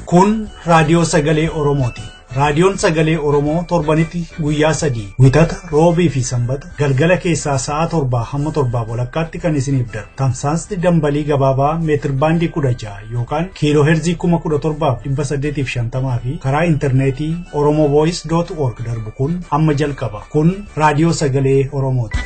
Kun raadiyoo sagalee Oromooti. Raadiyoon sagalee Oromoo torbanitti guyyaa 3 Wixata, Roobii fi Sanbata galgala keessaa sa'a 7 hamma 7:30tti kan isiniif darbu. Tamsaasni dambalii gabaabaa meetir baandii 16 yookaan kiiloo heerzii 17,850 fi karaa intarneetii oromovoice.org darbu kun amma jalqaba. Kun raadiyoo sagalee Oromooti.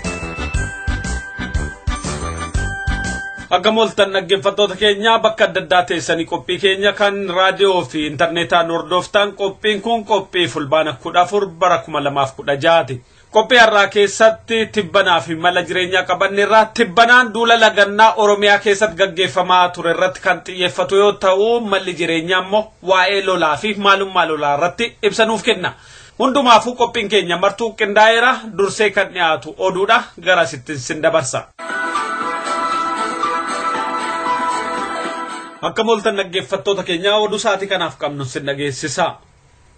Akka mooltan dhaggeeffattoota keenya bakka adda addaa teessanii qophii keenya kan raadiyoo fi intarneetaan hordoftan, qophiin kun qophii Fulbaana 14 bara 2016ti. Qophii har'aa keessatti tibbanaa fi mala jireenyaa qabanneerraa tibbanaan duula lagannaa Oromiyaa keessatti gaggeeffamaa ture irratti kan xiyyeeffatu yoo ta'u, malli jireenyaa immoo waa'ee lolaa fi maalummaa lolaa irratti ibsa nuuf kenna. Hundumaafuu qophiin keenya martuu qindaa'eera, dursee kan dhiyaatu oduudha, gara sittin sin dabarsa. Akka mooltan dhaggeeffattoota keenyaa, oduu sa'aatii kanaaf qabnu sin dhageessisa.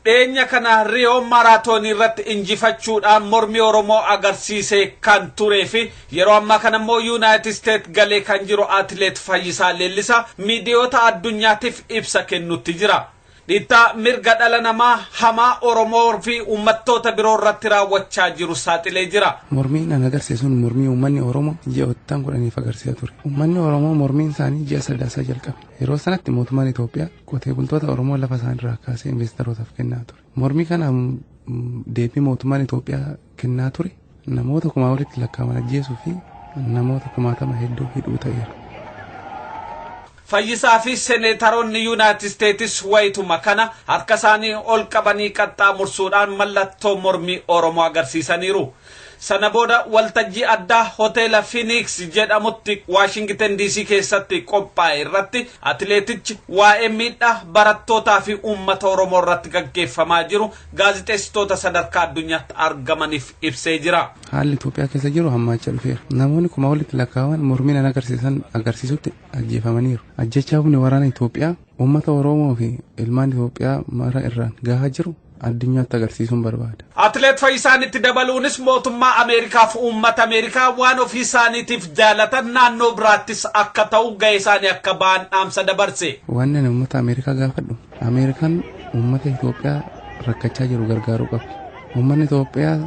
Dhiyeenya kana Riyoo maaraatoonii irratti injifachuudhaan mormii Oromoo agarsiisee kan turee fi yeroo ammaa kana immoo Yuunaayitid Isteet galee kan jiru Atileet Fayyisaa Leellisaa miidiyoota addunyaatiif ibsa kennutti jira. Dhiittaa mirga dhala namaa hamaa Oromoo fi uummattoota biroo irratti raawwachaa jiru saaxilee jira. Mormiin an agarsiisuun mormii uummanni Oromoo ji'oottan 10f agarsiisaa ture. Uummanni Oromoo mormiin isaanii ji'a Sadaasaa jalqabe. Yeroo sanatti mootummaan Itoophiyaa qotee bultoota Oromoo lafa isaaniirraa kaasee investarootaaf kennaa ture. Mormii kana deebii mootummaan Itoophiyaa kennaa ture namoota kumaa olitti lakkaa'aman ajjeesuu fi namoota kumaatama hedduu hidhuu ta'eera. Fayyisaa fi seneetaroonni Yuunaayitid Isteetis wayituma kana harka isaanii ol qabanii qaxxaamursuudhaan mallattoo mormii Oromoo agarsiisaniiru. Sana booda waltajjii addaa hoteela Phoenix jedhamutti Waashingiten DC keessatti qophaa'e irratti atileetichi waa'ee miidhaa barattootaa fi uummata Oromoo irratti gaggeeffamaa jiru gaazexeessitoota sadarkaa addunyaatti argamaniif ibsee jira. Haalli Itoophiyaa keessa jiru hammaachaa dhufeera. Namoonni kumaa olitti lakkaa'aman mormiin an agarsiisan agarsiisutti ajjeefamaniiru. Ajjechaa humni waraana Itoophiyaa uummata Oromoo fi ilmaan Itoophiyaa mara irraan gahaa jiru addunyaatti agarsiisuun barbaada. Atileet Fayyisaan itti dabaluunis mootummaa Ameerikaaf uummata Ameerikaa waan ofii isaaniitiif jaalatan naannoo biraattis akka ta'u gahee isaanii akka ba'an dhaamsa dabarse. Wanni ani uummata Ameerikaa gaafadhu, Ameerikaan uummata Itoophiyaa rakkachaa jiru gargaaruu qabdi. Uummanni Itoophiyaa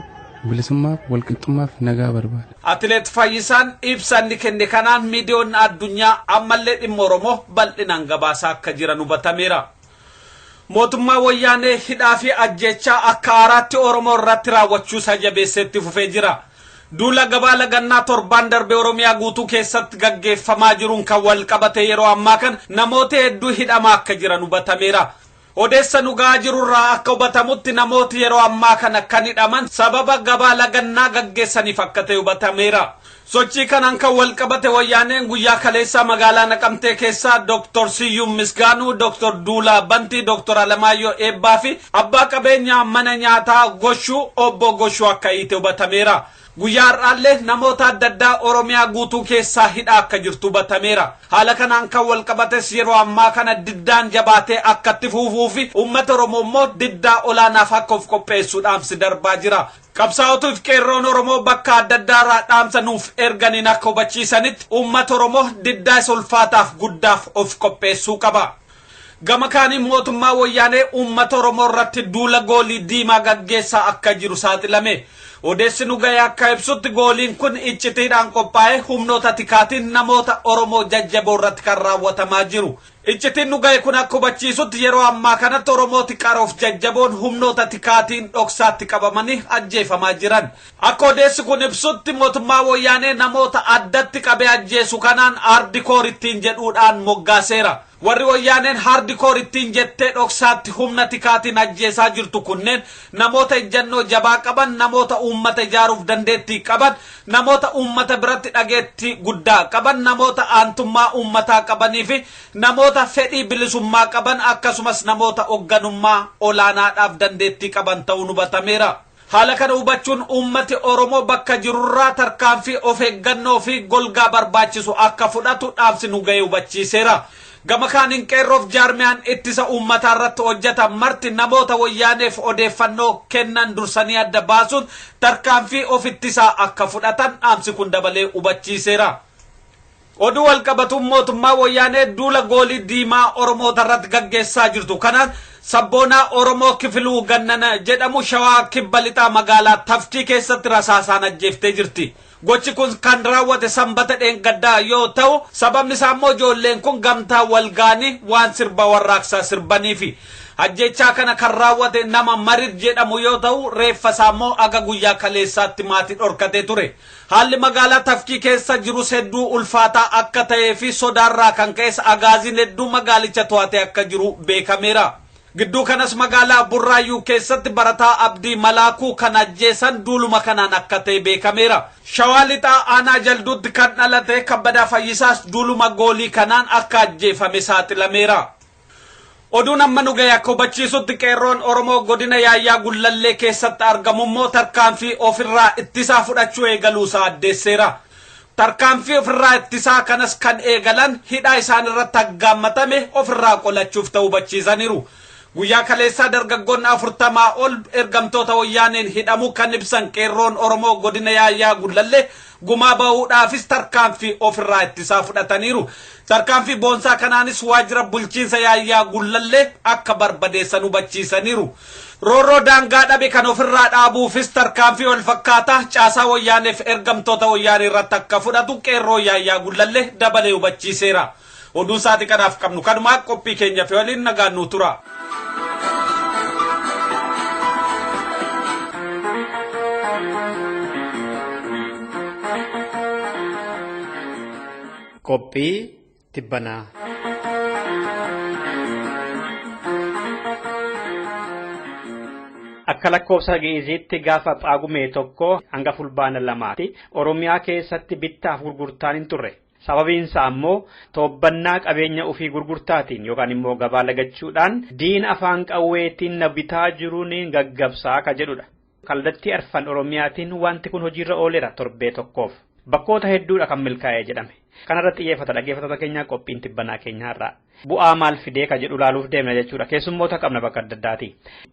bilisummaaf, walqixxummaaf nagaa barbaada. Atileet Fayyisaan ibsa inni kenne kanaan miidiyoonni addunyaa ammallee dhimma Oromoo bal'inaan gabaasaa akka jiran hubatameera. Mootummaa wayyaanee hidhaa fi ajjeechaa akka haaraatti Oromoo irratti raawwachuu isaa jabeesseetti fufee jira. Duula gabaa lagannaa torbaan darbe Oromiyaa guutuu keessatti gaggeeffamaa jiruun kan wal qabate yeroo ammaa kana namoota hedduu hidhamaa akka jiran hubatameera. Odeessa nu ga'aa jirurraa akka hubatamutti namooti yeroo ammaa kana kan hidhaman sababa gabaa lagannaa gaggeessaniif akka ta'e hubatameera. Sochii kanaan kan wal qabate wayyaaneen guyyaa kaleessaa magaalaa Naqamtee keessaa Dr. Siyyum Misgaanuu, Dr. Duulaa Bantii, Dr. Alamaayyoo Eebbaa fi abbaa qabeenyaa mana nyaataa Goshuu obbo Goshuu akka hiite hubatameera. Guyyaa har'aallee namoota adda addaa Oromiyaa guutuu keessaa hidhaa akka jirtu hubatameera. Haala kanaan kan wal qabates yeroo ammaa kana diddaan jabaatee akka itti fufuu fi uummata Oromoo immoo diddaa olaanaaf akka of qopheessu dhaamsi darbaa jira. Qabsaa'otuuf qeerroon Oromoo bakka adda addaarraa dhaamsa nuuf erganiin akka hubachiisanitti uummata Oromoo diddaa isa ulfaataaf guddaaf of qopheessuu qaba. Gama kaaniin mootummaa wayyaanee uummata Oromoo irratti duula goolii diimaa gaggeessaa akka jiru saaxilame. Odeessi nu ga'e akka ibsutti gooliin kun iccitiidhaan qophaa'ee humnoota tikaatiin namoota Oromoo jajjaboo irratti kan raawwatamaa jiru. Iccitiin nu ga'e kun akka hubachiisutti yeroo ammaa kanatti Oromooti qaroof jajjaboon humnoota tikaatiin dhoksaatti qabamanii ajjeefamaa jiran. Akka odeessi kun ibsutti mootummaa wayyaanee namoota addatti qabee ajjeesu kanaan hardcore ittiin jedhuudhaan moggaaseera. Warri wayyaaneen hardcore ittiin jettee dhoksaatti humna tikaatiin ajjeesaa jirtu kunneen namoota ejjannoo jabaa qaban, namoota uummata ijaaruuf dandeettii qaban, namoota uummata biratti dhageettii guddaa qaban, namoota aantummaa uummataa qabanii fi namoota fedhii bilisummaa qaban, akkasumas namoota hoogganummaa olaanaadhaaf dandeettii qaban ta'uun hubatameera. Haala kana hubachuun uummati Oromoo bakka jirurraa tarkaanfii of eeggannoo fi golgaa barbaachisu akka fudhatu dhaamsi nu ga'e hubachiiseera. Gama kaaniin qeerroof jaarmiyaan ittisa uummataa irratti hojjetan marti namoota wayyaaneef odeeffannoo kennan dursanii adda baasuun tarkaanfii of ittisaa akka fudhatan dhaamsi kun dabalee hubachiiseera. Oduu walqabatuun mootummaa wayyaanee duula goolii diimaa Oromoota irratti gaggeessaa jirtu kanaan sabboonaa Oromoo Kifiluu Gannana jedhamu Shawaa Kibba Lixaa magaalaa Tafkii keessatti rasaasaan ajjeeftee jirti. Gochi kun kan raawwate Sanbata dheengaddaa yoo ta'u, sababni isaa immoo ijoolleen kun gamtaa walgaanii waan sirba warraaqsaa sirbaniifi. Ajjechaa kana kan raawwate nama Marid jedhamu yoo ta'u, reeffa isaa immoo aga guyyaa kaleessaatti maatii dhorkatee ture. Haalli magaalaa Tafkii keessa jirus hedduu ulfaataa akka ta'ee fi sodaarraa kan ka'es agaaziin hedduu magaalicha to'atee akka jiru beekameera. Gidduu kanas magaalaa Burraayyuu keessatti barataa Abdii Malaakuu kan ajjeesan duuluma kanaan akka ta'e beekameera. Shawaa Lixaa aanaa Jalduutti kan dhalate Kabbadaa Fayyisaas duuluma goolii kanaan akka ajjeefame saaxilameera. Oduun amma nu gahe akka hubachiisutti qeerroon Oromoo godina Yaayyaa Gullallee keessatti argamu immoo tarkaanfii ofirraa ittisaa fudhachuu eegaluusaa addeesseera. Tarkaanfii ofirraa ittisaa kanas kan eegalan hidhaa isaan irratti aggaammatame ofirraa qolachuuf ta'uu hubachiisaniiru. Guyyaa kaleessaa dargaggoonni 40 ol ergamtoota wayyaaneen hidhamuu kan ibsan qeerroon Oromoo godina Yaayyaa Gullallee gumaa bahuudhaafis tarkaanfii ofirraa ittisaa fudhataniiru. Tarkaanfii boonsaa kanaanis waajjira bulchiinsa Yaayyaa Gullallee akka barbadeessan hubachiisaniiru. Roorroo daangaa dhabe kan ofirraa dhaabuufis tarkaanfii wal fakkaataa caasaa wayyaaneef ergamtoota wayyaanee irratti akka fudhatu qeerroo Yaayyaa Gullallee dabalee hubachiiseera. Oduun sa'aatii kanaaf qabnu kanumaa, qophii keenya fi waliin nagaan nuu tura. Qophii tibbanaa. Akka lakkoofsa Gi'iziitti gaafa Phaagumee 1 hanga Fulbaana 2tti Oromiyaa keessatti bittaaf gurgurtaan hin turre. Sababiinsaa immoo toobbannaa qabeenya ofii gurgurtaatiin yookaan immoo gabaa lagachuudhaan diina afaan qawweetiin na bitaa jiruun gaggabsaa ka jedhudha. Kallattii arfan Oromiyaatiin wanti kun hojiirra ooleera torbee tokkoof. Bakkoota hedduudha kan milkaa'ee jedhame. Kanarratti xiyyeeffata dhaggeeffattoota keenyaa qophiin tibbanaa keenyaa irraa. Bu'aa maal fidee ka jedhu ilaaluuf deemna jechuudha. Keessummoota qabna bakka adda addaati.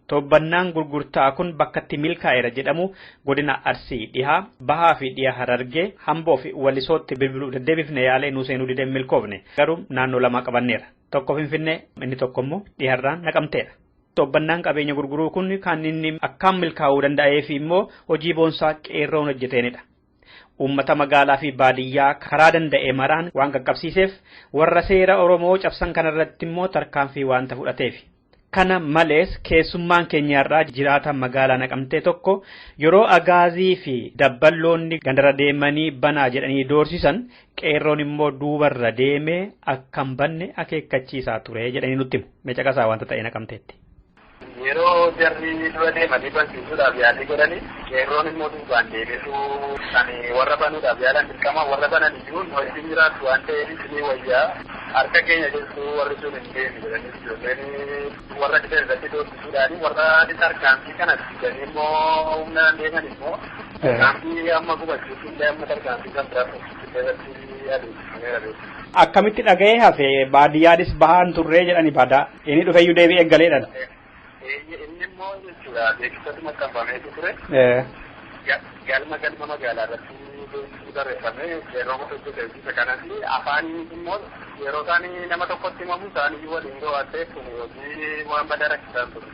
Toobbannaan gurgurtaa kun bakka itti milkaa'eera jedhamu godina Arsii dhihaa, Bahaa fi dhiha Harargee, Hamboo fi Walisootti bilbiluu deddeebifne yaalee nuu seenuu didee milkoofne. Garuu naannoo lama qabanneera. Tokko Finfinnee, inni tokko immoo dhiharraan Naqamteedha. Toobbannaan qabeenya gurguruu kun kan inni akkaan milkaa'uu danda'ee fi immoo hojii boonsaa qeerroon hojjeteenidha. Uummata magaalaa fi baadiyyaa karaa danda'e maraan waan qaqqabsiiseef, warra seera Oromoo cabsan kanarratti immoo tarkaanfii waanta fudhateef. Kana malees keessummaan keenyarraa jiraata magaalaa Naqamtee tokko yeroo agaazii fi dabballoonni gandarra deemanii banaa jedhanii doorsisan, qeerroon immoo duubarra deemee akka hin banne akeekkachiisaa ture jedhanii nutti himu. Mee caqasaa wanta ta'e Naqamteetti. Yeroo jarri dura deemanii bansiisuudhaaf yaalii godhanii, qeerroon immoo duubaan deebisu kan warra banuudhaaf yaalan dirqama warra banan iyyuu nu wajjin jiraatu waan ta'eef isinii wayyaa harka keenya jirtu, warri sun hin deemu jedhanii ijoolleen warra dhibe irratti doorsisuudhaani, warra tarkaanfii kana fidanii immoo humna deeman immoo tarkaanfii amma gubachuutti illee amma tarkaanfii kan biraa fudhachuutti illee irratti adeemsifameera beeku. Akkamitti dhaga'ee hafe? Baadiyyaadhis bahaan turree jedhani, badaa inni dhufeyyuu deebi'ee galeedhan. Inni immoo jechuudha beeksisatu maxxanfameetu ture. Galma magaalaa irratti beeksisni barreeffame yeroo hojjete hojii kanatti afaan immoo yeroo isaan nama tokkotti himamu isaan iyyuu waliin gawaatee kun hojii waan badaa rakkisaa ture.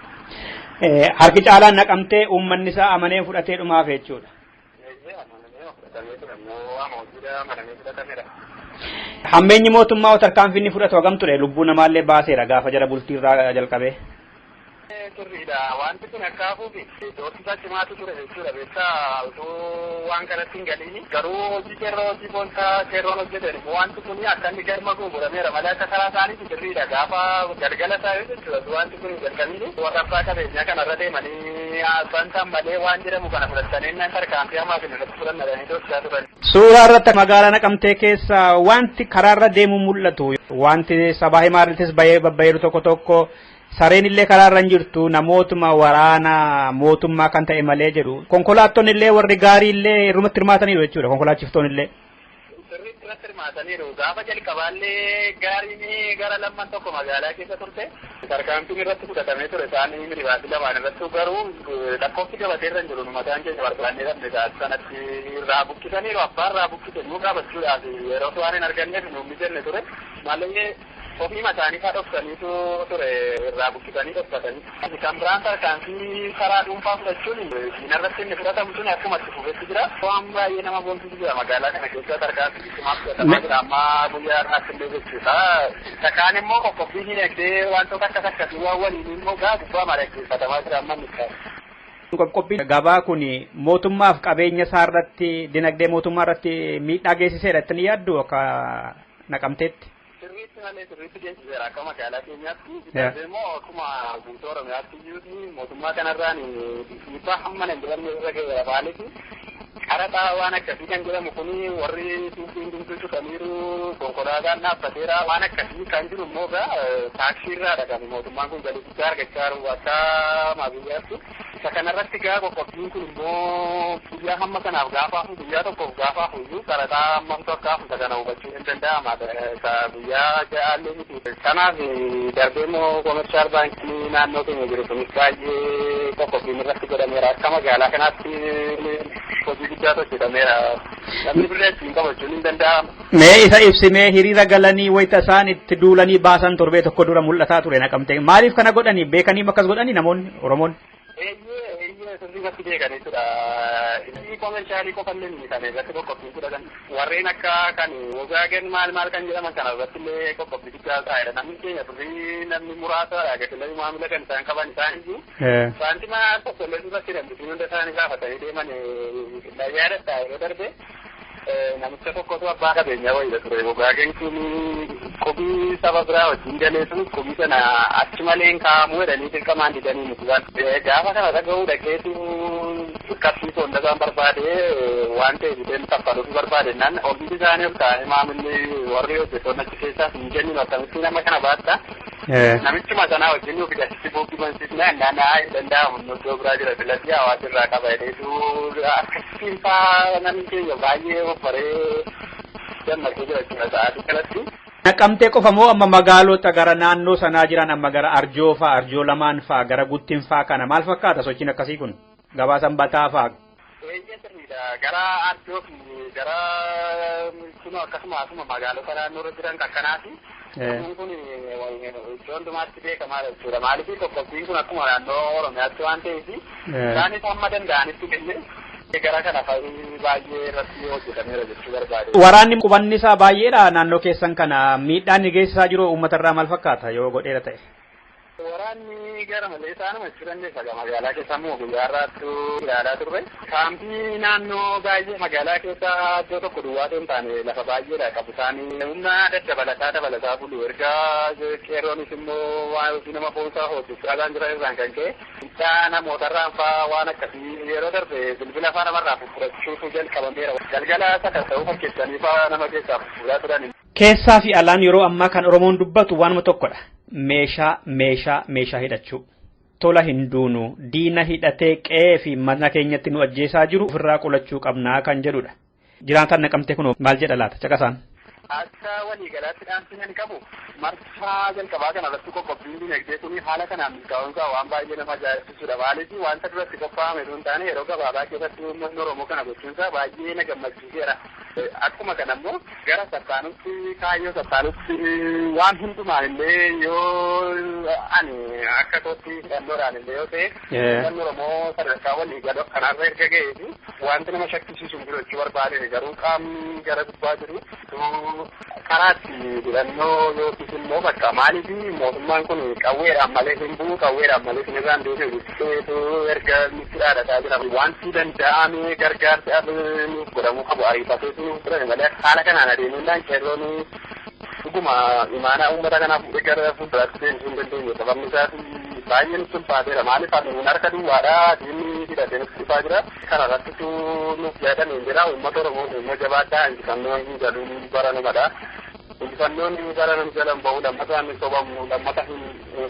Harki caalaan Naqamtee uummanni isaa amanee fudhatee dhumaaf jechuudha. Amanamee fudhatamee ture immoo waan hojiidha amanamee fudhatamedha. Hammeenyi mootummaa tarkaanfii inni fudhatu hagam ture? Lubbuu namaallee baaseera gaafa jara bultiirraa jalqabee. Sirriidha. Wanti kun akka hafuufi doorsisa cimaatu ture jechuudha. Beektaa, utuu waan kanatti hin galiini. Garuu hojii qeerroo, hojii boonsaa qeerroon hojjetan immoo wanti kun akka inni galma ga'u godhameera malee akka karaa isaaniiti sirriidha. Gaafa galgala isaa jechuudha. Wanti kun hin jalqabiini warra abbaa qabeenyaa kanarra deemanii bantan malee waan jedhamu kana fudhatanii nan tarkaanfii hamaa fi irratti fudhannadhanii doorsisaa turan. Suuraa irratti magaalaa Naqamtee keessa wanti karaarra deemu mul'atu. Wanti sabaa himaarrattis bahee babbayeeru tokko tokko sareen illee karaarra hin jirtu, namootuma waraana mootummaa kan ta'e malee jedhu. Konkolaattonni illee warri gaarii illee irrumatti hirmaataniiru jechuudha, konkolaachiftoonni illee. Sirriitti irratti hirmaataniiru. Gaafa jalqabaallee gaariin gara lamman tokko magaalaa keessa turte. Tarkaanfiin irratti fudhatamee ture isaanii minibaasii lamaan irratti garuu lakkoofsi gabatee irra hin jiru mataan keenya barbaannee dhabne sanatti irraa buqqisaniiru abbaan irraa buqqise nuu qaabachuudhaaf yeroo waan hin arganneef nuun mijenne ture malee ofii mataanii faa dhoksaniitu ture irraa buqqisanii dhokfatanii. Kan biraan tarkaanfii karaa dhuunfaa fudhachuun diinarratti inni fudhatamu sun akkuma itti fufetti jira. Waan baay'ee nama boonsisu jira magaalaa kana keessa tarkaanfii cimaa fudhatamaa jira amma guyyaa har'aatti illee jechuudha. Sakaan immoo qoqqobbii dinagdee wantoota akkas akkasii waan waliin immoo gaa gubbaa maraqqeeffatamaa jira amma miti. Qoqqobbii gabaa kun mootummaaf qabeenya isaa irratti dinagdee mootummaa irratti miidhaa geessiseera jettanii yaaddu akka Naqamteetti? Sirriitti malee sirriitti geessiseera akka magaalaa keenyaatti. Darbee immoo akkuma guutuu Oromiyaatti iyyuu mootummaa kanarraan dhiibbaa hamma hin jedhamne irra ga'eera maaliif qaraxaa waan akkasii kan jedhamu kun warri suuqiin hundumtuu cufaniiru konkolaataan dhaabbateera waan akkasii kan jiru immoo gaa taaksii irraadha kan mootummaan kun galii guddaa argachaa jiru akka maabiyyaatti. Isa kanarratti gaa qoqqobbiin kun immoo guyyaa hamma kanaaf gaafa hafu guyyaa tokkoof gaafa hafu iyyuu qaraxaa hammamtu akka hafu isa kana hubachuu hin danda'ama. Isa guyyaa ja'aallee miti. Kanaaf darbee immoo koomershaal baankii naannoo keenya jiru kunis baay'ee qoqqobbiin irratti godhameera. Akka magaalaa kanaatti hojii guddaatu hojjetameera. Namni birrii ittiin qabachuun hin danda'amu. Mee isa ibsimee hiriira galanii wayita isaan itti duulanii baasan torbee tokko dura mul'ataa ture Naqamtee. Maaliif kana godhanii beekanii akkas godhanii namoonni Oromoon? Eeyyee sirrii irratti beekanii tura. Inni koomershaalii qofallee miti kan irratti qoqqobbiin fudhatan. Warreen akka kan Wogaagen maal maal kan jedhaman kana irratti illee qoqqobbii guddaa taa'edha. Namni keenya birrii namni muraasaadha. Gatii maamila kan isaan qaban isaan iyyuu. Saantima tokko illee duratti hidhamtisiin hunda isaanii gaafatanii deeman yaadatta yeroo darbe. Namicha tokkotu abbaa qabeenyaa wayiidha ture. Wogaagen kun qubii saba biraa wajjin galee sun qubii sana achi malee hin kaa'amu jedhanii dirqamaan didanii miti. Gaafa kana dhaga'uu dhaqeetu qabsiisoo hunda isaan barbaade waan ta'e fideen kaffaluuf barbaade naan ofiisi isaanii ol kaa'anii maamilli warri hojjettoonni achi keessaa hin kenninu akkamittiin nama kana baatta. Namichuma sanaa wajjin nuuf achitti buukii bansiisna naanna'aa hin danda'amu iddoo biraa jira filatee hawaasa irraa qaba jedheetu akkasiin faa namni keenya baay'ee obbaree dammaqee jira jechuudha sa'aatii kanatti. Naqamtee qofa moo amma magaalota gara naannoo sanaa jiran amma gara Arjoo faa Arjoo lamaan faa gara Guttin faa kana maal fakkaata sochiin akkasii kun gabaa Sanbataa faa? Eeyyee sirriidha. Gara Arjoo fi gara kunoo akkasuma asuma magaalota naannoo irra jiran akkanaati. Kun iddoo hundumaatti beekamaadha jechuudha. Maaliif qoqqobbiin kun akkuma naannoo Oromiyaatti waan ta'eef isaanis hamma danda'anitti kenne gara kana baay'ee irratti hojjetameera jechuu barbaade. Waraanni qubanni isaa baay'eedha naannoo keessan kana miidhaan inni geessisaa jiru uummatarraa maal fakkaata yoo godheera ta'e? Waraanni gara malee isaanuma jechuu dandeessa. Magaalaa keessa immoo guyyaa har'aattu ilaalaa turre. Kaampii naannoo baay'ee magaalaa keessa iddoo tokko duwwaa hin taane lafa baay'eedha qabu. Isaanii humna daddabalataa dabalataa bulu. Erga qeerroonis immoo waan hojii nama boonsaa hojjechaa isaan jiran irraan kan ka'e miidhaa namootarraan faa waan akkasii yeroo darbe bilbila faa namarraa fufurachuutu jalqabameera. Galgala sakatta'uu fakkeessanii faa nama keessaa fufuraa turan. Keessaa fi alaan yeroo ammaa kan Oromoon dubbatu waanuma tokkodha. Meeshaa meeshaa meeshaa hidhachuu. Tola hin duunu diina hidhatee qe'ee fi mana keenyatti nu ajjeesaa jiru ofirraa qolachuu qabnaa kan jedhudha. Jiraataan Naqamtee kunoo maal jedha laata caqasaan? Akka waliigalaatti dhaamsi kan qabu marsaa jalqabaa kana irratti qoqqobbiin dinagdee kun haala kanaan milkaa'uunsaa waan baay'ee nama ajaa'ibsiisudha. Maaliif wanta duratti qophaa'ame osoo hin taane yeroo gabaabaa keessatti uummanni Oromoo kana gochuunsaa baay'ee na gammachiiseera. Akkuma kana immoo gara sassaanutti kaayyoo sassaanutti waan hundumaan illee yoo ani akka kootti hidhannoodhaan illee yoo ta'e uummanni Oromoo sadarkaa waliigalaa kanarra erga ga'ee fi wanti nama shakkisiisu hin jiru jechuu barbaade garuu qaamni gara gubbaa jiru karaatti hidhannoo yookiis immoo bakka maaliif mootummaan kun qawweedhaan malee hin bu'u qawweedhaan malee sin irraan deebi'u jechuutu erga nutti dhaadhataa jira. Wanti danda'ame gargaarsi nuuf godhamuu qabu ariifateetu nuuf godhame malee haala kanaan adeemuudhaan qeerroon dhuguma imaanaa uummata kanaaf fuudhee gara fuulduraatti deemsuu hin dandeenye. Sababni isaas baay'ee nutti ulfaateera. Maaliif ani harka duwwaadha diinni hidhatee nutti dhufaa jira. Kana irrattitu nuuf yaadamee jira. Uummata Oromoo immoo jabaadhaa injifannoo hin galuun baranumadha. Injifannoon bara jalan bahu lammata hin sobamu lammata hin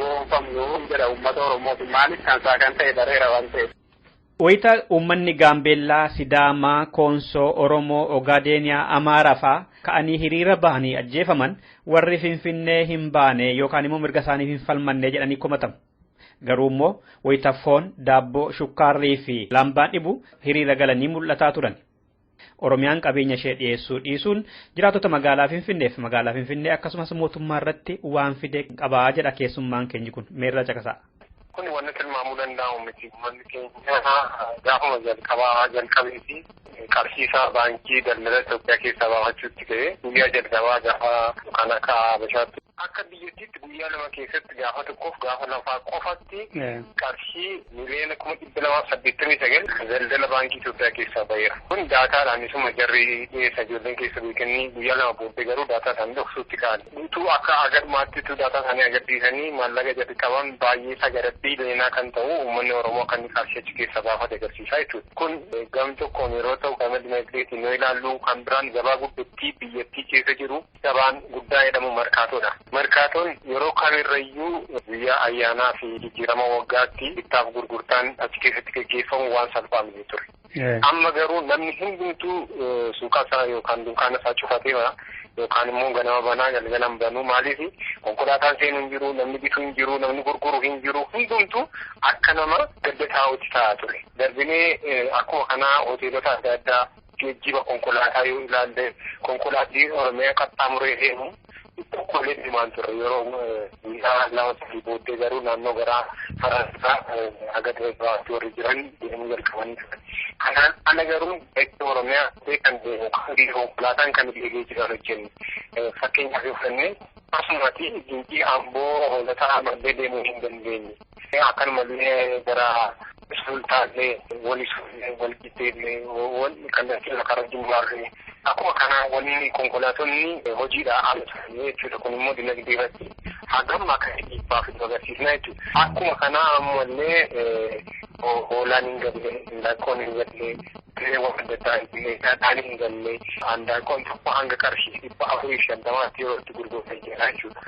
roonfamnu jedha uummata Oromoo. Maaliif kan isaa kan ta'e bareera waan ta'eef. Wayita uummanni Gaambeellaa, Sidaamaa, Koonsoo, Oromoo, Ogaadeniyaa, Amaaraa fa'aa ka'anii hiriira bahanii ajjeefaman warri Finfinnee hin baane yookaan immoo mirga isaaniif hin falmanne jedhanii komatamu. Garuu immoo wayita foon, daabboo, shukkaarrii fi laambaan dhibu hiriira galanii mul'ataa turan. Oromiyaan qabeenya ishee dhiyeessuu dhiisuun jiraattota magaalaa Finfinnee fi magaalaa Finfinnee akkasumas mootummaa irratti waan fide qabaa jedha keessummaan keenyi kun meerra caqasaa. Kun wanti tilmaamuu danda'amu miti. Uummanni keenya gaafuma jalqabaa jalqabeeti qarshii isaa baankii daldala Itoophiyaa keessaa baafachuutti ka'ee guyyaa jalqabaa gaafa kan akka Habashaatti akka biyyattiitti guyyaa 2 keessatti gaafa tokkoof gaafa lafaa qofatti qarshii 2,289,000 daldala baankii Itoophiyaa keessaa ba'eera. Kun daataadhaan isuma jarri dhiyeessa ijoolleen keessa beekanii guyyaa 2 booddee garuu daataa isaanii dhoksuutti ka'an. Guutuu akka agarmaatti daataa isaanii agarsiisanii maallaqa jarri qaban baay'ee sagara biileenaa kan ta'u uummanni Oromoo kan qarshii achi keessaa baafate agarsiisaa jechuudha. Kun gam tokkoon yeroo ta'u gama dinagdeetiin yoo ilaallu kan biraan gabaa guddittii biyyattii keessa jiru gabaan guddaa jedhamu markaatoodha. Markaatoon yeroo kamirrayyuu guyyaa ayyaanaa fi jijjiirama waggaatti bittaaf gurgurtaan achi keessatti gaggeeffamu waan salphaa miti ture. Amma garuu namni hundumtuu suuqa isaa yookaan dunkaana isaa cufatee yookaan immoo ganama banaa galgalan banuu maaliif konkolaataan seenuu hin jiru, namni bituu hin jiru, namni gurguru hin jiru, hundumtuu akka nama gadda taa'utti taa'aa ture. Darbinee akkuma kanaa hoteelota adda addaa geejjiba konkolaataa yoo ilaalle konkolaatii Oromiyaa qaxxaamuree deemu tokkollee deemaan ture yeroo guyyaa 2 3 booddee garuu naannoo garaa Faransaa haga Dirreedawaatti warri jiran deemuu jalqabanii turan. Kanaan ala garuu bakki Oromiyaa kan deemu konkolaataan kan geejjibaan hojjennu fakkeenyaaf yoo fudhanne akkasumatti Gincii, Amboo, Hoolataa amallee deemuu hin dandeenye. Akkanumallee gara Sultaallee, Walisoolee, Walqixxeellee, kallattii karaa Jimmaarree akkuma kanaa wanni konkolaatonni hojiidha ala turanii jechuudha. Kun immoo dinagdee irratti hagam akka dhiibbaa fidu agarsiisna jechuudha. Akkuma kanaa ammallee hoolaan hin galle, handaanqoon hin galle, tireewwan adda addaa hin galle, dhadhaan hin galle, handaanqoon tokko hanga qarshii 450 yeroo itti gurgurtan jira jechuudha.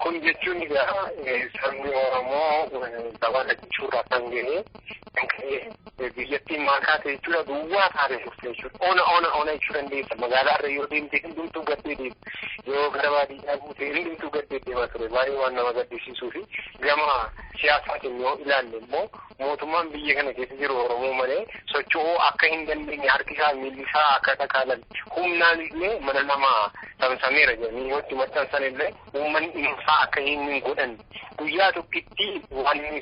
Kun jechuun egaa sabni Oromoo gabaa dhaqichuurraa kan ga'e kan ka'e biyyattiin maal taate jechuudha duwwaa taate turte jechuudha. Ona ona ona jechuu dandeessa. Magaalaa irra yoo deemte hundumtuu gaddee deema. Yoo gara baadiyyaa buute hundumtuu gaddee deema ture. Baay'ee waan nama gaddisiisuu fi gama siyaasaatiin yoo ilaalle immoo mootummaan biyya kana keessa jiru Oromoo malee socho'uu akka hin dandeenye harki isaa miilli isaa akka dhakaalan humnaan illee mana namaa samsameera jedhanii yoo itti maxxansan illee uummanni isaa akka hin godhanne guyyaa tokkitti waan inni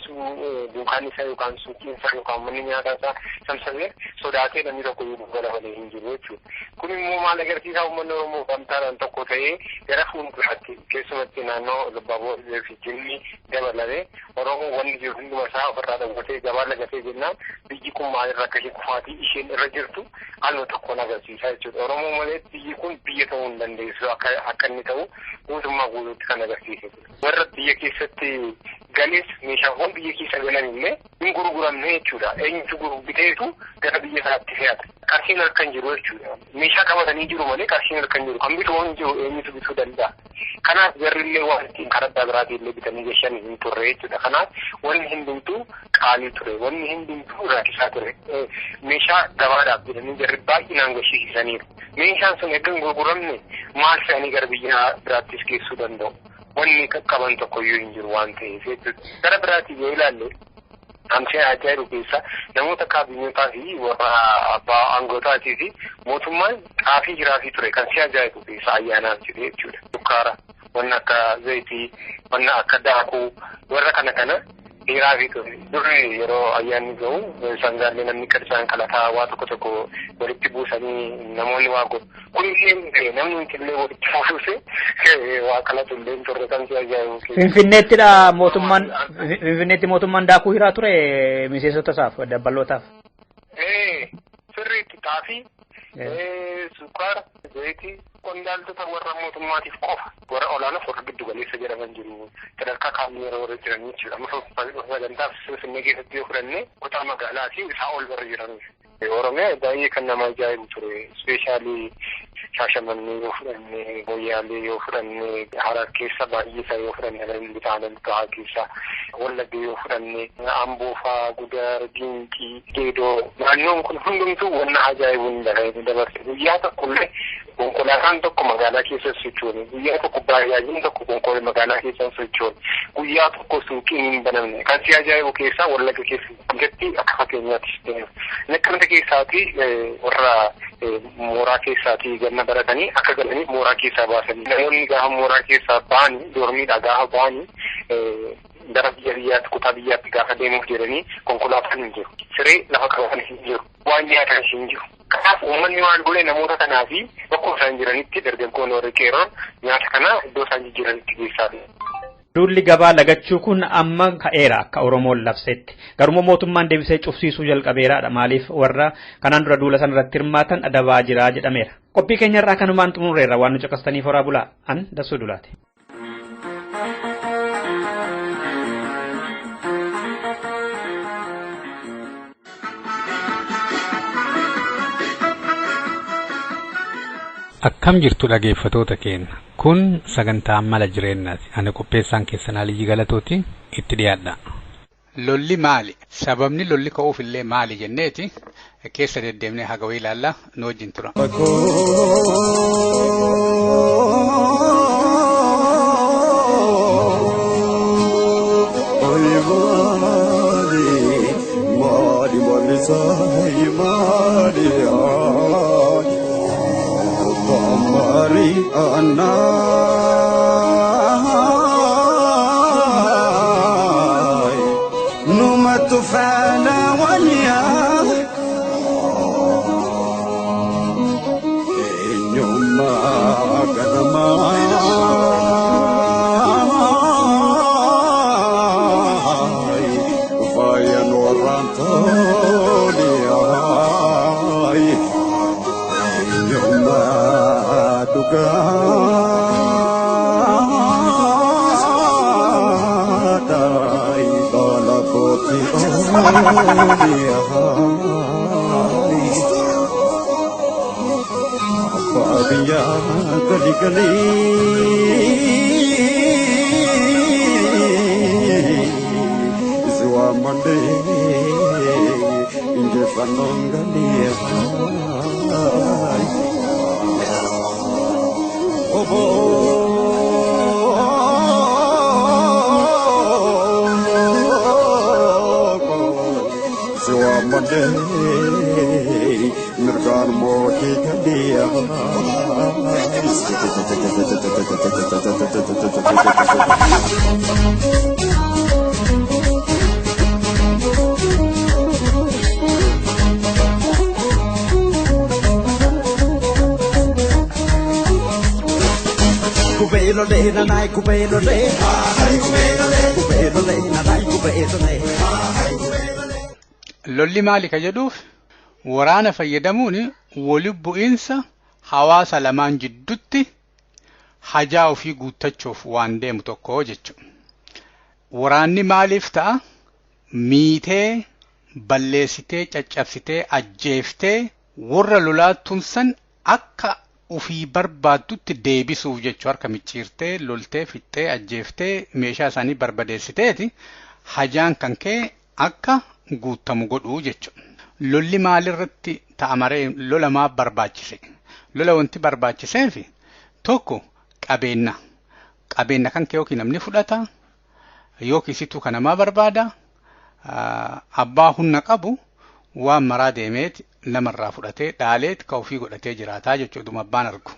dunkaan isaa yookaan suuqiin isaa yookaan manni nyaataa isaa samsamee sodaatee namni tokko yoo gala malee hin jiru jechuudha. Kun immoo maal agarsiisaa uummanni Oromoo gamtaadhaan tokko ta'ee gara fuulduraatti keessumatti naannoo Lubbaaboo fi Jimmi dabalatee Oromoo wanni jiru hunduma isaa ofirraa dhawwatee gabaa lagatee jennaan biyyi kun maalirra akka isheen kufaatii isheen irra jirtu haaluma tokkoon agarsiisaa jechuudha. Oromoo malee biyyi kun biyya ta'uu hin dandeessu akka inni ta'u guutummaa guutuutti kan agarsiise. Warra biyya keessatti galees meeshaawwan biyya keessa galan illee hin gurguramne jechuudha. Eenyutu biteetu gara biyya isaatti fe'ata. Qarshiin harka hin jiru jechuudha. Meeshaa qabatanii jiru malee qarshiin harka hin jiru. Kan bitu hin jiru eenyutu bituu danda'a. Kanaaf jarri illee waan ittiin karaa adda biraatii illee bitanii gashan hin turre jechuudha. Kanaaf wanni hundumtuu qaalii ture. Wanni hundumtuu rakkisaa ture. Meeshaa gabaadhaaf jedhanii jarri baay'inaan gashiisaniiru. Meeshaan sun erga hin gurguramne maal fe'anii gara biyya biraattis geessuu danda'u. Wanni qaqqaban tokkoyyuu hin jiru waan ta'eef jechuudha. Gara biraatii yoo ilaalle hamsee ajaa'ibu keessa namoota kaabinotaa fi warra abbaa aangotaatii fi mootummaan xaafii jiraafii ture kan si ajaa'ibu keessa ayyaanaaf jedhe jechuudha. Sukkaara, wanna akka zayitii, wanna akka daakuu warra kana kana dhiiraafii ture. Durri yeroo ayyaanni ga'u sangaallee namni isaan qalataa waa tokko tokko walitti buusanii namoonni waa godhu. Kun illee namni illee walitti fuusee waa qalatu illee hin turre kan si ajaa'ibu. Finfinneettidha mootummaan Finfinneetti mootummaan daakuu hiraa ture miseensota isaaf dabbalootaaf. Sirriitti xaafii, sukkaara, zayitii qondaaltota warra mootummaatiif qofa warra olaanaaf warra giddu galeessa jedhaman jiru sadarkaa kaabinee warra jiran jechuudha. Amma sagantaa Finfinnee keessatti yoo fudhanne kutaa magaalaa fi isaa ol warra jiran. Oromiyaa baay'ee kan nama ajaa'ibu ture. Ispeeshaalii Shaashamannee yoo fudhanne, Moyyaalee yoo fudhanne, Harar keessa baay'ee isaa yoo fudhanne, Harar Bitaanan Gahaa keessa, Wallagga yoo fudhanne, Amboo fa'aa, Gudar, Gincii, Geedoo. Naannoon kun hundumtuu wanna ajaa'ibuun dabarse. Guyyaa tokkollee konkolaataan tokko magaalaa keessa sochoone, guyyaa tokko baajaajiin tokko konkolaataa magaalaa keessa sochoone, guyyaa tokko suuqiin hin banamne. Kan si ajaa'ibu keessaa Wallagga keessatti akka fakkeenyaatti Naqqamte keessaati warra mooraa keessaatii ganna baratanii akka galanii mooraa keessaa baasanii namoonni gaafa mooraa keessaa ba'anii doormiidhaa gaafa ba'anii gara biyya biyyaatti kutaa biyyaatti gaafa deemuuf jedhanii konkolaataan hin jiru. Siree lafa qabatan hin jiru. Waan nyaatan hin jiru. Kanaaf uummanni waan godhe namoota kanaa fi bakkuma isaan jiranitti dargaggoon warri qeerroon nyaata kana iddoo isaan jijjiiranitti geessaa. Duulli gabaa lagachuu kun amma ka'eera akka Oromoon labsetti. Garuu mootummaan deebisee cufsiisuu jalqabeeraadha. Maaliif warra kanaan dura duula sana irratti hirmaatan adabaa jira jedhameera. Qophii keenyarraa kanumaan xumurreerra waan nu caqastaniif horaa bulaa. An Dassuu Dulaati. Akkam jirtu dhaggeeffatoota keenya. Kun sagantaa mala jireenyaati. Ani qopheessaan keessan Aliyyi Galatooti itti dhiyaadha. Lolli maali? Sababni lolli ka'uuf illee maali jenneeti keessa deddeemnee haga wayii ilaalla nu wajjin tura. Lolli maali ka jedhuuf waraana fayyadamuun wali bu'iinsa hawaasa lamaan jidduutti hajaa ofii guuttachuuf waan deemu tokko jechuudha. Waraanni maaliif ta'a? Miitee, balleessitee, caccabsitee, ajjeeftee warra lolaa tumsan akka ofii barbaaddutti deebisuuf jechuu harka micciirtee, loltee, fixxee, ajjeeftee meeshaa isaanii barbadeessiteeti hajaan kan kee akka guuttamu godhuu jechuudha. Lolli maalirratti ta'a maree lola maaf barbaachise? Lola wanti barbaachiseef tokko qabeenna. Qabeenna kan kee yookiin namni fudhata yookiin situ kan namaa barbaada. Abbaa humna qabu waan maraa deemeet namarraa fudhatee dhaaleet ka ofii godhatee jiraataa jechuudha abbaan argu.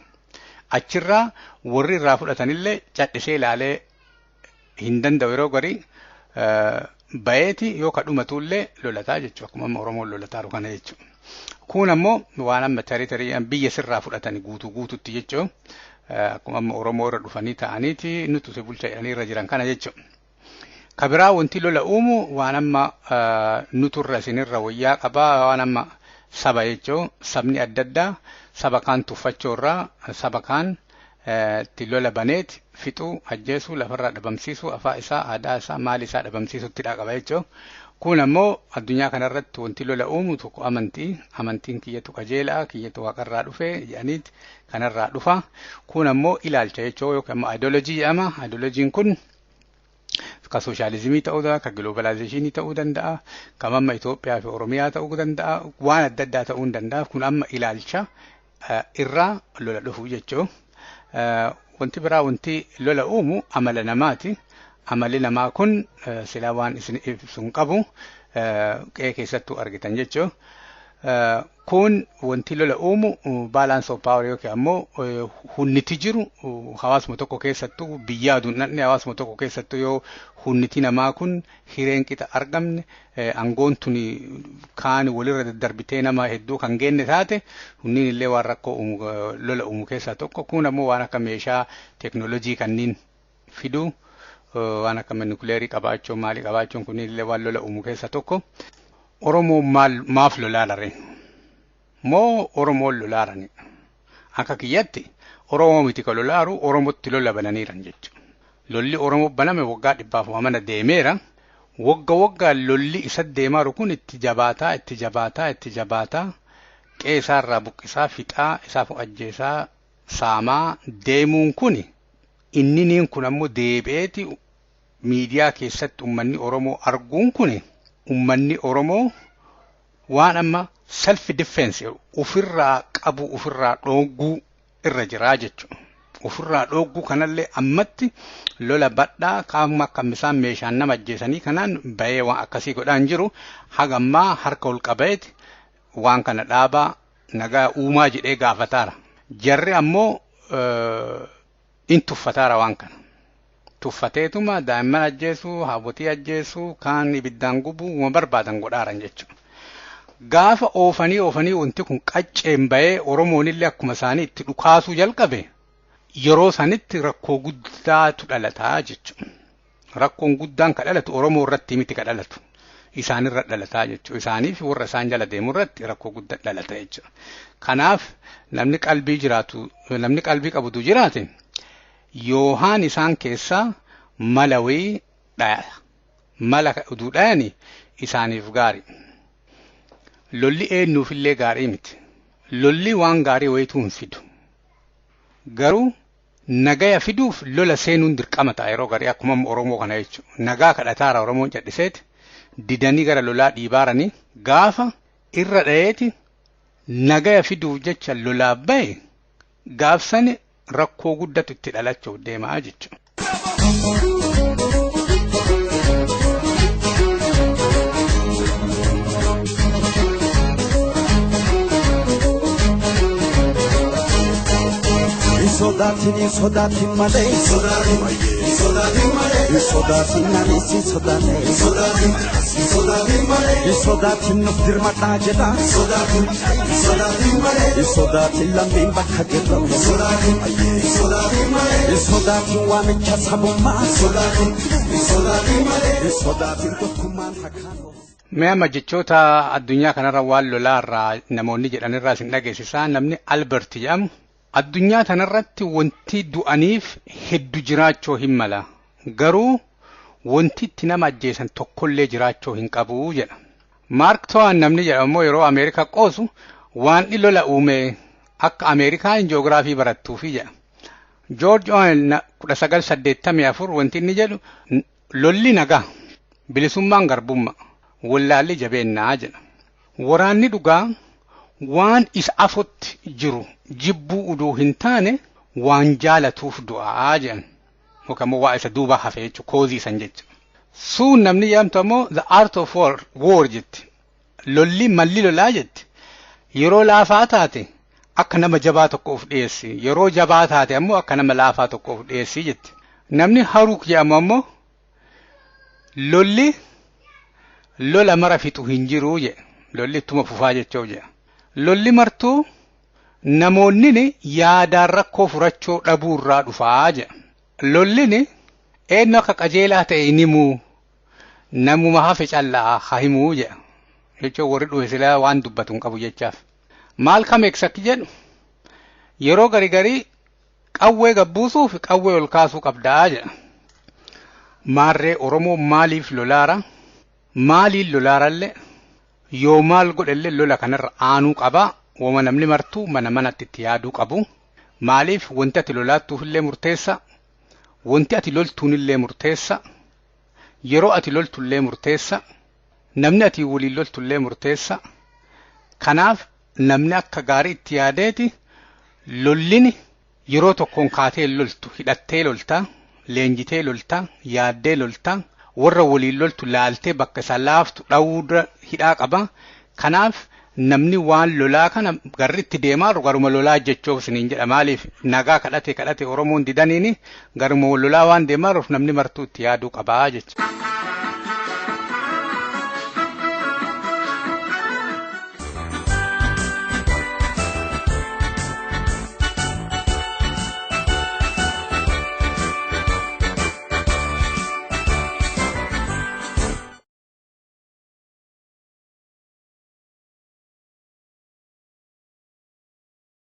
Achirraa warri irraa fudhatanillee cadhisee ilaalee hin danda'u yeroo garii bayeeti yoo ka dhumatullee lolataa jechuudha akkuma amma Oromoon lolataa kana jechuudha. Kun ammoo waan amma tarii tarii biyya sirraa fudhatanii guutuu guututti jechuudha. Akkuma amma Oromoo irra dhufanii ta'aniiti nuti si bulcha jedhanii irra jiran kana jechuudha. Ka biraa wanti lola uumu waan amma nuturra isinirra wayyaa qabaa waan amma saba jechuun sabni adda addaa saba kaan tuffachuu irraa saba kaan itti lola baneet fixuu ajjeesuu lafarraa dhabamsiisuu afaan isaa aadaa isaa maal isaa dhabamsiisuutti qaba jechuun Kun ammoo addunyaa kanarratti wanti lola uumu tokko amantii, amantiin kiyyatu qajeelaa, kiyyatu waaqarraa dhufe jedhaniit kanarraa dhufa. Kun ammoo ilaalcha jechuu yookaan ammoo ayidoolojii jedhama. Ayidoolojiin kun ka sooshaalizimii ta'uu danda'a, ka giloobalaayzeeshinii ta'uu danda'a, kan amma Itoophiyaa fi Oromiyaa ta'uu danda'a, waan adda addaa ta'uu danda'a. Kun amma ilaalcha irraa lola dhufu jechuu. Wanti biraa wanti lola uumu amala namaati. Amalli namaa kun silaa waan isin ibsu hin qabu qe'ee keessattuu argitan jechuu. Kun wanti lola uumu balance of power yookiin ammoo hunniti jiru hawaasuma tokko keessattuu biyya aduun dhandhe hawaasuma tokko keessattuu yoo hunniti namaa kun hireen qixa argamne aangoon tuni kaan walirra daddarbitee nama hedduu kan geenne taate hunniin illee waan rakkoo uumu lola uumu keessaa tokko. Kun ammoo waan akka meeshaa teeknoolojii kanneen fiduu waan akka nukuleerii qabaachuun maalii qabaachuun kunniin illee waan lola uumu keessaa tokko. Oromoon maaf lolaarare? Moo Oromoon lolaarani? Akka kiyyatti Oromoo miti kan lolaaru Oromootti lola bananiiran jechuudha. Lolli Oromoo baname waggaa 100 mana deemeera. Wagga waggaan lolli isa deemaaru kun itti jabaataa itti jabaataa itti jabaataa qe'ee isaarraa buqqisaa fixaa isaaf ajjeesaa saamaa deemuun kun inniniin kun ammoo deebi'eeti miidiyaa keessatti uummanni Oromoo arguun kun uummanni Oromoo waan amma self defense ofirraa qabu ofirraa dhooguu irra jiraa jechuudha. Ofirraa dhooguu kanallee ammatti lola badhaa qaama akka isaan meeshaan nama ajjeesanii kanaan bahee waan akkasii godhaan jiru haga ammaa harka ol qabeeti waan kana dhaabaa nagaa uumaa jedhee gaafataara. Jarri ammoo in tuffataara waan kana. Tuffateetuma daa'imman ajjeesuu, haawwotii ajjeesuu, kaan ibiddaan gubuu waan barbaadan godhaaran jechuudha. Gaafa oofanii oofanii wanti kun qacceen bahee Oromoon illee akkuma isaanii itti dhukaasuu jalqabe yeroo sanitti rakkoo guddaatu dhalataa jechuudha. Rakkoon guddaan ka dhalatu Oromoo irratti miti ka dhalatu. Isaanirra dhalataa jechuudha. Isaaniif warra isaan jala deemu irratti rakkoo guddaa dhalata jechuudha. Kanaaf namni qalbii jiraatu namni qalbii qabutu jiraate yoohaan isaan keessaa mala wayii dhaya. Mala uduu dhayani isaaniif gaarii. Lolli eenyuufillee gaarii miti. Lolli waan gaarii wayituu hin fidu. Garuu nagaya fiduuf lola seenuun dirqama ta'a yeroo garii akkuma Oromoo kana jechuudha. Nagaa kadhataara Oromoon cadhiseeti didanii gara lolaa dhiibaaranii gaafa irra dhayeeti nagaya fiduuf jecha lolaa bahe gaafsani rakkoo guddatu itti dhalachuuf deemaa jechuudha. Sodaatiin sodaatiin malee sodaatiin malee sodaatiin anis sodaanne sodaatiin malee sodaatiin nuuf dirmadhaa jedha sodaatiin malee sodaatiin lammiin bakka jirru sodaatiin malee sodaatiin waamicha sabummaa sodaatiin malee sodaatiin tokkummaan hakkaan. Mee amma jechoota addunyaa kanarra waan lolaarraa namoonni jedhanirraa isin dhageessisaa namni Albert jedhamu addunyaa tanarratti wanti du'aniif hedduu jiraachuu hin mala. Garuu wanti itti nama ajjeesan tokkollee jiraachuu hin qabu jedha. Maark Twain namni jedhamu yeroo Ameerikaa qoosu waan lola uume akka Ameerikaan ji'oogiraafii barattuufi jedha. George Orwell 1984 wanti inni jedhu lolli nagaa bilisummaan garbummaa wallaalli jabeennaa jedha. Waraanni dhugaa waan isa afotti jiru jibbuu uduu hin taane waan jaalatuuf du'aa jedhan yookaan immoo waa isa duuba hafe jechuudha koozii san jechuudha. Suun namni jedhamtu ammoo the art of war jetti. Lolli malli lolaa jetti. Yeroo laafaa taate akka nama jabaa tokko of dhiyeessi. Yeroo jabaa taate ammoo akka nama laafaa tokko of dhiyeessi jetti. Namni Haruuk jedhamu ammoo lolli lola mara fixu hin jiru jedha. Lolli ittuma fufaa jechuuf jedha. Lolli martuu namoonni yaadaan rakkoo furachuu dhabuu irraa dhufaa jedha. Lollini eenyu akka qajeelaa ta'e hin himuu namuma hafe callaa haa himuu jedha. Jechuun warri dhufe silaa waan dubbatu hin qabu jechaaf. Maal kam eegsak jedhu yeroo garii garii qawwee gabbuusuuf qawwee ol kaasuu qabdaa jedha. Maarree Oromoo maaliif lolaara? Maaliin lolaarallee yoo maal godhellee lola kanarra aanuu qaba. Wama namni martuu mana manatti itti yaaduu qabu. Maaliif wanti ati lolaattuufillee murteessa. Wanti ati loltuunillee murteessa. Yeroo ati loltullee murteessa. Namni ati waliin loltullee murteessa. Kanaaf namni akka gaarii itti yaadeeti lollini yeroo tokkoon kaatee loltu hidhattee lolta, leenjitee lolta, yaaddee lolta, warra waliin loltu laaltee bakka isa laaftu dhawuu hidhaa qaba. Kanaaf namni waan lolaa kana garri itti deemaa garuma lolaa jechuuf isiniin jedha. Maaliif nagaa kadhate kadhate Oromoon didaniini garuma lolaa waan deemaa namni martuu itti yaaduu qabaa jechuudha.